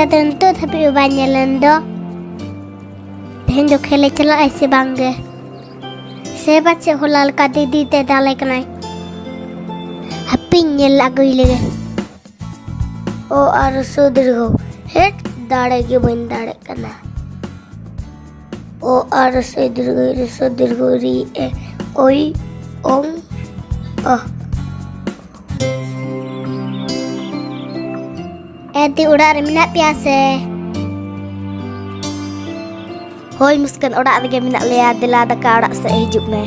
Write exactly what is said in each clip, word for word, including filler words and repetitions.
ᱟᱫᱚ ᱱᱤᱛᱚᱜ ᱫᱷᱟᱹᱵᱤᱡ ᱦᱚᱸ ᱵᱟᱭ ᱧᱮᱞ ᱞᱮᱱ ᱫᱚ᱾ ᱛᱮᱦᱮᱧ ᱫᱚ ᱠᱷᱮᱞᱮ ᱪᱟᱞᱟᱜᱼᱟᱭ ᱥᱮ ᱵᱟᱝ ᱜᱮ? ᱥᱮ ᱯᱟᱪᱮᱫ ᱦᱚᱞᱟ ᱞᱮᱠᱟ ᱫᱤᱫᱤ ᱛᱮ ᱫᱟᱞᱮ ᱠᱟᱱᱟᱭ? ᱦᱟᱯᱮᱧ ᱧᱮᱞ ᱟᱹᱜᱩᱭ ᱞᱮᱜᱮ᱾ ᱚ ᱟᱨ ᱦᱨᱚᱥᱣ ᱫᱤᱨᱜᱷᱚ᱾ ᱦᱮᱴ, ᱫᱟᱲᱮ ᱜᱮ ᱵᱟᱹᱧ ᱫᱟᱲᱮᱜ ᱠᱟᱱᱟ᱾ ᱚ ᱟᱨ ᱦᱨᱚᱥᱣ ᱫᱤᱨᱜᱷᱚ, ᱦᱨᱚᱥᱣ ᱫᱤᱨᱜᱷᱚ ᱨᱤ ᱮ ᱳᱭ ᱚᱝ ᱚ᱾ ᱮ ᱫᱤ, ᱚᱲᱟᱜ ᱨᱮ ᱢᱮᱱᱟᱜ ᱯᱮᱭᱟ ᱥᱮ? ᱦᱳᱭ ᱢᱩᱥᱠᱟᱹᱱ, ᱚᱲᱟᱜ ᱨᱮᱜᱮ ᱢᱮᱱᱟᱜ ᱞᱮᱭᱟ᱾ ᱫᱮᱞᱟ ᱫᱟᱠᱟ ᱚᱲᱟᱜ ᱥᱮᱫ ᱦᱤᱡᱩᱜ ᱢᱮ᱾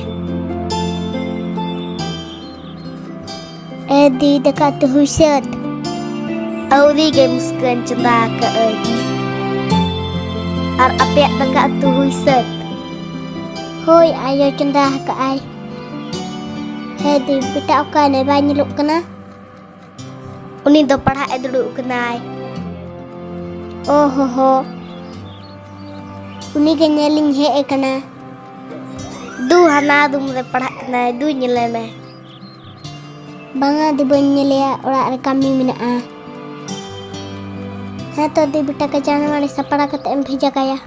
ᱮ ᱫᱤ, ᱫᱟᱠᱟ ᱩᱛᱩ ᱦᱩᱭ ᱥᱟᱹᱛ? ᱟᱹᱣᱨᱤ ᱜᱮ ᱢᱩᱥᱠᱟᱹᱱ, ᱪᱚᱸᱫᱟ ᱟᱠᱟᱫᱟᱹᱧ᱾ ᱟᱨ ᱟᱯᱮᱭᱟᱜ ᱫᱟᱠᱟ ᱩᱛᱩ ᱦᱩᱭ ᱥᱟᱹᱛ? ᱦᱳᱭ, ᱟᱭᱳ ᱪᱚᱸᱫᱟ ᱟᱠᱟᱫᱟᱭ᱾ ᱦᱮ ᱫᱤ, ᱵᱮᱴᱟ ᱚᱠᱟᱭᱱᱟᱭ, ᱵᱟᱭ ᱧᱮᱞᱚᱜ ᱠᱟᱱᱟ? ᱩᱱᱤ ᱫᱚ ᱯᱟᱲᱦᱟᱜ ᱮ ᱫᱩᱲᱩᱵ ᱠᱟᱱᱟᱭ᱾ ᱚ ᱦᱚ ᱦᱚ, ᱩᱱᱤ ᱜᱮ ᱧᱮᱞᱤᱧ ᱦᱮᱡ ᱟᱠᱟᱱᱟ᱾ ᱫᱩ, ᱦᱟᱱᱟ ᱨᱩᱢ ᱨᱮ ᱯᱟᱲᱦᱟᱜ ᱠᱟᱱᱟᱭ, ᱫᱩ ᱧᱮᱞᱮ ᱢᱮ᱾ ᱵᱟᱝᱟ ᱫᱤ, ᱵᱟᱹᱧ ᱧᱮᱞᱮᱭᱟ, ᱚᱲᱟᱜ ᱨᱮ ᱠᱟᱹᱢᱤ ᱢᱮᱱᱟᱜᱼᱟ᱾ ᱦᱮᱸ ᱛᱚ ᱫᱤ, ᱵᱮᱴᱟ ᱠᱟᱪᱟ ᱱᱟᱣᱟᱲᱤ ᱥᱟᱯᱲᱟᱣ ᱠᱟᱛᱮ ᱮᱢ ᱵᱷᱮᱡᱟ ᱠᱟᱭᱟ᱾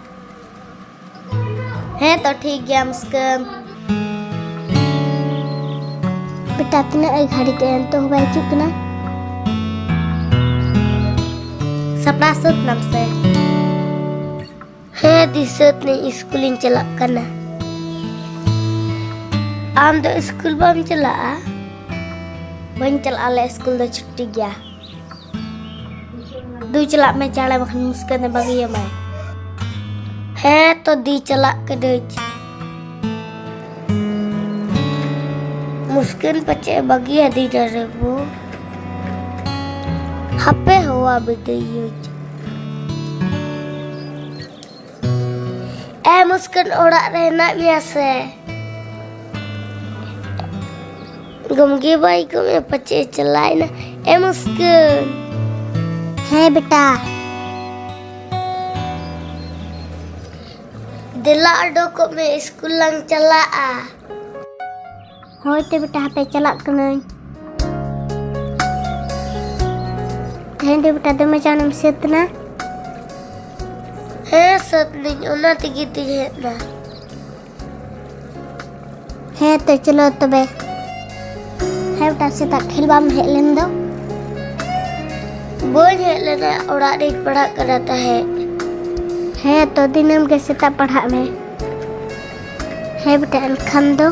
ᱦᱮᱸ ᱛᱚ ᱴᱷᱤᱠ ᱜᱮᱭᱟ ᱢᱩᱥᱠᱟᱹᱱ᱾ ᱵᱮᱴᱟ ᱛᱤᱱᱟᱹᱜ ᱮ ᱜᱷᱟᱹᱲᱤᱠ ᱮᱱ, ᱱᱤᱛᱚᱜ ᱦᱚᱸ ᱵᱟᱭ ᱦᱤᱡᱩᱜ ᱠᱟᱱᱟ? ᱥᱟᱯᱲᱟᱣ ᱥᱟᱹᱛ ᱱᱟᱢ ᱥᱮ? ᱦᱮᱸ ᱫᱤ, ᱥᱟᱹᱛ ᱱᱟᱹᱧ, ᱤᱥᱠᱩᱞᱤᱧ ᱪᱟᱞᱟᱜ ᱠᱟᱱᱟ᱾ ᱟᱢ ᱫᱚ ᱤᱥᱠᱩᱞ ᱵᱟᱢ ᱪᱟᱞᱟᱜᱼᱟ? ᱵᱟᱹᱧ ᱪᱟᱞᱟᱜᱼᱟ, ᱟᱞᱮ ᱤᱥᱠᱩᱞ ᱫᱚ ᱪᱷᱩᱴᱤ ᱜᱮᱭᱟ᱾ ᱫᱩ ᱪᱟᱞᱟᱜ ᱢᱮ ᱪᱟᱲᱮ, ᱵᱟᱠᱷᱟᱱ ᱢᱩᱥᱠᱟᱹᱱᱮ ᱵᱟᱹᱜᱤᱭᱟᱢᱟᱭ᱾ ᱦᱮᱸ ᱛᱚ ᱫᱤ, ᱪᱟᱞᱟᱜ ᱠᱟᱹᱱᱟᱹᱧ᱾ ᱢᱩᱥᱠᱟᱹᱱ ᱯᱟᱪᱮ ᱵᱟᱹᱜᱤᱭᱟᱫᱤᱧᱟ ᱨᱮᱵᱚ᱾ ᱦᱟᱯᱮ ᱦᱚᱣᱟ ᱵᱤᱰᱟᱹᱭᱟᱹᱧ᱾ ᱮ ᱢᱩᱥᱠᱟᱹᱱ, ᱚᱲᱟᱜ ᱨᱮ ᱦᱮᱱᱟᱜ ᱢᱮᱭᱟ ᱥᱮ? ᱜᱚᱢᱠᱮ ᱵᱟᱭ ᱜᱚᱢᱮ ᱯᱟᱪᱮ ᱪᱟᱞᱟᱭᱱᱟ᱾ ᱮ ᱢᱩᱥᱠᱟᱹᱱ᱾ ᱦᱮᱸ ᱵᱮᱴᱟ᱾ ᱫᱮᱞᱟ ᱚᱰᱚᱠᱚᱜ ᱢᱮ, ᱤᱥᱠᱩᱞ ᱞᱟᱝ ᱪᱟᱞᱟᱜᱼᱟ᱾ ᱦᱳᱭ ᱛᱚ ᱵᱮᱴᱟ, ᱦᱟᱯᱮ ᱪᱟᱞᱟᱜ ᱠᱟᱹᱱᱟᱹᱧ᱾ ᱛᱮᱦᱮᱧ ᱫᱚ ᱵᱮᱴᱟ ᱫᱚᱢᱮ ᱪᱟᱬᱮᱢ ᱥᱟᱹᱛ ᱮᱱᱟ᱾ ᱥᱟᱹᱛ ᱱᱟᱹᱧ, ᱚᱱᱟ ᱛᱮᱜᱮ ᱛᱤᱧ ᱦᱮᱡ ᱮᱱᱟ᱾ ᱦᱮᱸ ᱛᱚ, ᱪᱚᱞᱚ ᱛᱚᱵᱮ᱾ ᱦᱮᱸ, ᱵᱮᱴᱟ, ᱥᱮᱛᱟᱜ ᱠᱷᱮᱞ ᱵᱟᱢ ᱦᱮᱡ ᱞᱮᱱ ᱫᱚ? ᱵᱟᱹᱧ ᱦᱮᱡ ᱞᱮᱱᱟ, ᱚᱲᱟᱜ ᱨᱤᱧ ᱯᱟᱲᱦᱟᱜ ᱠᱟᱱᱟ ᱛᱟᱦᱮᱸᱫ᱾ ᱦᱮᱸ ᱛᱚ, ᱫᱤᱱᱟᱹᱢ ᱜᱮ ᱥᱮᱛᱟᱜ ᱯᱟᱲᱦᱟᱜ ᱢᱮ᱾ ᱦᱮᱸ ᱵᱮᱴᱟ, ᱮᱱᱠᱷᱟᱱ ᱫᱚ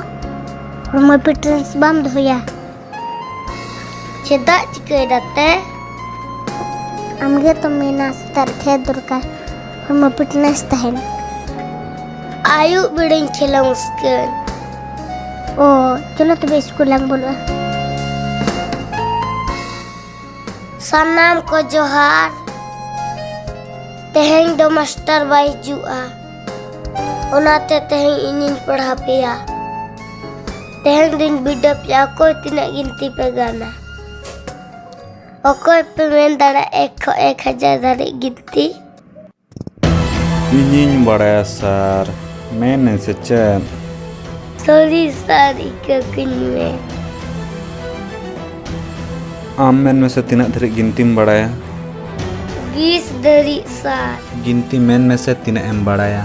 ᱦᱚᱲᱢᱚ fitness ᱵᱟᱢ ᱫᱚᱦᱚᱭᱟ? ᱪᱮᱫᱟᱜ, ᱪᱤᱠᱟᱹᱭ ᱫᱟᱛᱮ? ᱟᱢᱜᱮ ᱛᱚᱢ ᱢᱮᱱᱟ ᱥᱮᱛᱟᱜ ᱨᱮ ᱠᱷᱮᱞ ᱫᱚᱨᱠᱟᱨ, ᱦᱚᱲᱢᱚ fitness ᱛᱟᱦᱮᱱ᱾ ᱟᱹᱭᱩᱵ ᱵᱮᱲᱟᱧ ᱠᱷᱮᱞᱟ ᱢᱩᱥᱠᱤᱞ᱾ ᱚ, ᱪᱚᱞᱚ ᱛᱚᱵᱮ ᱥᱠᱩᱞ ᱞᱟᱝ ᱵᱚᱞᱚᱜᱼᱟ᱾ ᱥᱟᱱᱟᱢ ᱠᱚ ᱡᱚᱦᱟᱨ᱾ ᱛᱮᱦᱮᱧ ᱫᱚ ᱢᱟᱥᱴᱟᱨ ᱵᱟᱭ ᱦᱤᱡᱩᱜᱼᱟ, ᱚᱱᱟᱛᱮ ᱛᱮᱦᱮᱧ ᱤᱧᱤᱧ ᱯᱟᱲᱦᱟᱣ ᱯᱮᱭᱟ᱾ ᱛᱮᱦᱮᱧ ᱫᱚᱧ ᱵᱤᱰᱟᱹᱣ ᱯᱮᱭᱟ, ᱚᱠᱚᱭ ᱛᱤᱱᱟᱹᱜ ᱜᱤᱱᱛᱤ ᱯᱮ ᱜᱟᱱᱟ᱾ ᱚᱠᱚᱭ ᱯᱮ ᱢᱮᱱ ᱫᱟᱲᱮᱭᱟᱜᱼᱟ ᱮᱠ ᱠᱷᱚᱱ ᱮᱠ ᱦᱟᱡᱟᱨ ᱫᱷᱟᱹᱨᱤᱡ ᱜᱤᱱᱛᱤ? ᱤᱧᱤᱧ ᱵᱟᱲᱟᱭᱟ ᱥᱟᱨ᱾ ᱢᱮᱱ ᱢᱮᱥᱮ ᱪᱮᱫ? ᱥᱚᱨᱤ ᱥᱟᱨ, ᱤᱠᱟᱹ ᱠᱟᱹᱧ ᱢᱮ᱾ ᱟᱢ ᱢᱮᱱ ᱢᱮᱥᱮ, ᱛᱤᱱᱟᱹᱜ ᱫᱷᱟᱹᱨᱤᱡ ᱜᱤᱱᱛᱤᱢ ᱵᱟᱲᱟᱭᱟ? ᱵᱤᱥ ᱫᱷᱟᱹᱨᱤᱡ ᱥᱟᱨ᱾ ᱜᱤᱱᱛᱤ ᱢᱮᱱ ᱢᱮᱥᱮ, ᱛᱤᱱᱟᱹᱜ ᱮᱢ ᱵᱟᱲᱟᱭᱟ?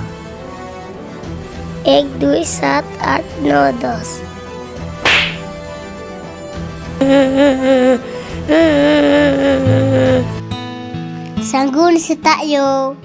ᱮᱠ, ᱫᱩᱭ, ᱥᱟᱛ, ᱟᱴ, ᱱᱚ, ᱫᱚᱥ᱾ ᱥᱟᱹᱜᱩᱱ ᱥᱮᱛᱟᱜ ᱭᱳ᱾